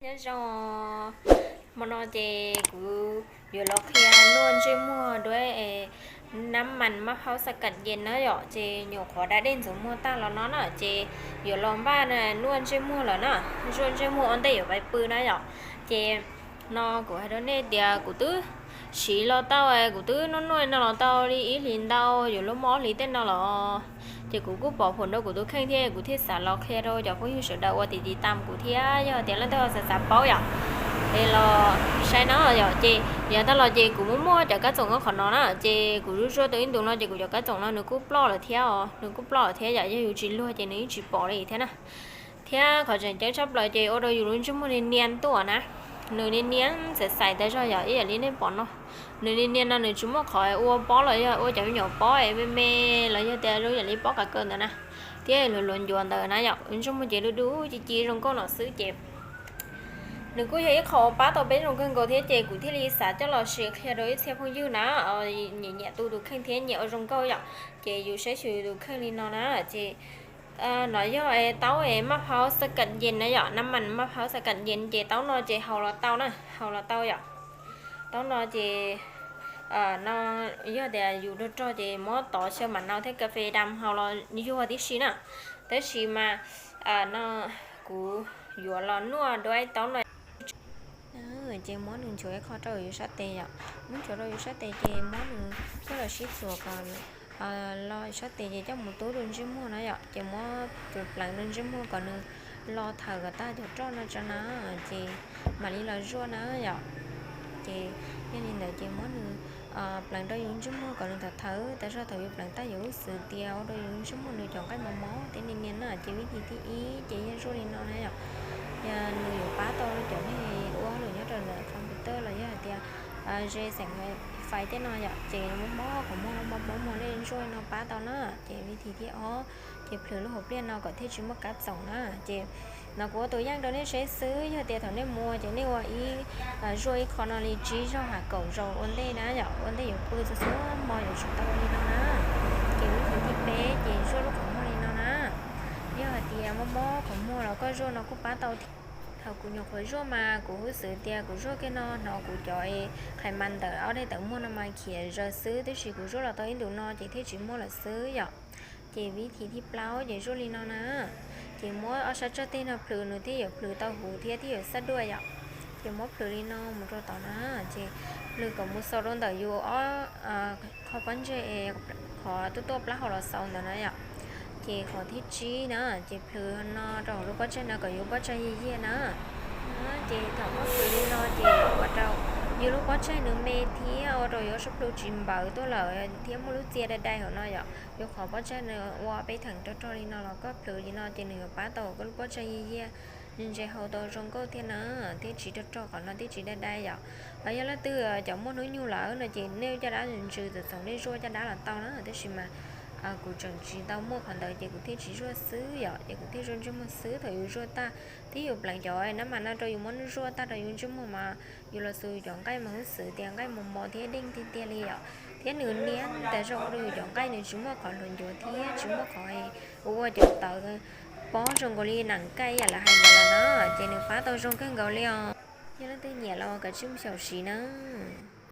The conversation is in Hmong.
Nyob zoo, hmo no ces kuv yuav los qhia nuaj ntsej muag duab nab mas maj phaub xaj kam yes na yom, ces nyuam qhuav da dej ntxuav muag tag los no na, ces yuav los npaj nuaj ntsej muag lawm na, zuaj ntsej muag ua ntej yuav pais pw na yom. Ces no kuv hais rau nej tias kuv twb siv los tau, kuv twb nuaj nuaj no los tau li ib hlis ntau, yuav luag muaj ob hlis tej no los. Ces kuv kuj pom phoom rau kuv tus kheej thiab kuv thiaj xav los qhia rau cov phooj ywg sawv daws uas tiv tiv tam kuv thiab, yog tias leej twg ho xav xav paub yom, es los saib na yom. Ces yav tag los ces kuv muaj muaj cov kab txoom qhov no na, ces kuv zuaj zuaj tau ib ntus no ces kuv cov kab txoom no nws kuj ploj lawm thiab os, nws kuj ploj lawm thiab yom, yog yus tsis luag ces nws yeej tsis pom li thiab na. Thiab qhov tseem ceeb tshaj plaws ces ua rau yus lub ntsej muag nias nias tuaj na, nws nias nias xav xais tas zog yom, ib yam li nej pom no. Nws nias nias no nws tsis muaj qhov ua pob los yog ua cov me nyuam pob es me me los yog tias zoo yam li pob kav kaw ntawd na, thiab luag luag ncuav ntawd na yom, ntsej muag ces du du ci ci zoo nkauj no xwb ces nws kuj yog ib qho uas pab tau peb zoo kawg nkaus thiab ces kuv thiaj li xav coj los sim qhia rau ib txhia phooj ywg na, nyiam nyiam tu tus kheej thiab nyiam ua zoo nkauj yom, ces yus saib xyuas yus tus kheej li no na. Ces no yog taub maj phaub xaj kam yes na yom, nab mas maj phaub xaj kam yes ces taub no ces haus los tau na, haus los tau yom. Taub no ces no yog tias yus rog rog ces muab tov xyaw mam nau thiab kas fes dam haus los yuag tib si na. Tab sis mas no kuv yuav los nuaj duab taub no. Ces muab nws nchuav ib qho rau yus sab tes yom, muab nchuav rau yus sab tes ces muab nws coj los sib txuas kom los sab tes ces coj mus tub rau ntsej muag na yom, ces muab pleev rau ntsej muag kom nws los thawm kom tag cov roj no tso na, ces mam li los zuaj na yom. Ces yog li ntawd ces muab nws pleev rau yus ntsej muag kom nws thawm thawm tas zog, thaum yus pleev tag yus lub xwm tias ua rau yus ntsej muag nws cov nqaij mos mos thiab nias nias na, ces vib thib thib ib ces yog zuaj li no na yom. Yog nws yuav pab tau cov nej ua hauj lwm nyob rau ntawm computer los yog hais tias ze xeem fais tej no yom, ces mob mob qhov muag mob mob muag nej zuaj no pab tau na. Ces vib thib thib ob ces plhws lub hauv pliaj no kom thiaj tsis muaj kab txoom na. Ces no kuv ua tus yeej rau nej saib xwb, yog tias thaum nej mus ua ces nej ua ib, zuaj ib qho no li tsib zaug hais kaum zaus ua ntej na yom, ua ntej yuav pw txhua txhua hmo yuav tsum tau ua li no na. Ces vib thib thib peb ces zuaj lub qhov muag li no na. Yog hais tias mob mob qhov muag los koj zuaj no kuj pab tau thiab. Thaum kuv nyuam qhuav zuaj mas kuv huj xwm tias kuv zuaj kiag no hnov kuv cov qhais mas ntawm ob daim tawv muag no mas khiav zaws xwb, tab sis kuv zuaj los tau ib ntus no ces thiaj tsis muaj lawm xwb yom. Ces vib thib thib plaub ces zuaj li no na. Ces muab ob sab tsag teg no plhws, nws thiaj yuav plhws tau huv thiab thiaj yuav xaj duaj yom. Ces muab plhws li no mus rau tod na, ces plhws kom mus xaus rau ntawm yus ob qho pob ntseg, qhov tuaj tuaj plab hau los xaus ntawd na yom. Ces qhov thib tsib na, ces plhws no rau hauv lub pob tsaig no kom yus pob tsaig yiag yiag na. Ces thaum muab plhws li no ces ua rau yus lub pob tsaig nws me thiab ua rau yus ob sab plhu tsis npawv tuaj lawm thiab muaj lub txia dai dai hauv no yom. Yus qhov pob tsaig nws ua peb theem rog rog li no los koj plhws li no ces nws yuav pab tau koj lub pob tsaig yiag yiag, ntse hau tau zoo nkauj thiab na, thiab tsis rog rog qhov no thiab tsis dai dai yom. Yog leej twg cov muaj hnub nyoog lawm no ces nej caj dab ntsws txawm txoov nej zuaj caj dab los tau na, tab sis mas kuv tseem tsis tau muaj qhov ntawd ces kuv thiaj tsis zuaj xwb yom, ces kuv thiaj zuaj ntsej muag xwb. Thaum yus zuaj tag thiab yus pleev cov nab mas no rau yus muab zuaj tag rau yus ntsej muag mas yus los xus yus cov nqaij mas huj xwm tias nqaij mos mos thiab deej tiag tiag li yom, thiab nws nias tas zog ua rau yus cov nqaij nws tsis muaj qhov hluas ncuav thiab tsis muaj qhov ua cov tawv pob zoo nkaus li nam kaij ib yam lawv hais ntawd los na, ces nws pab tau zoo kawg nkaus li os. Yog leej twg nyiam los kav tsij mus xyaum siv na.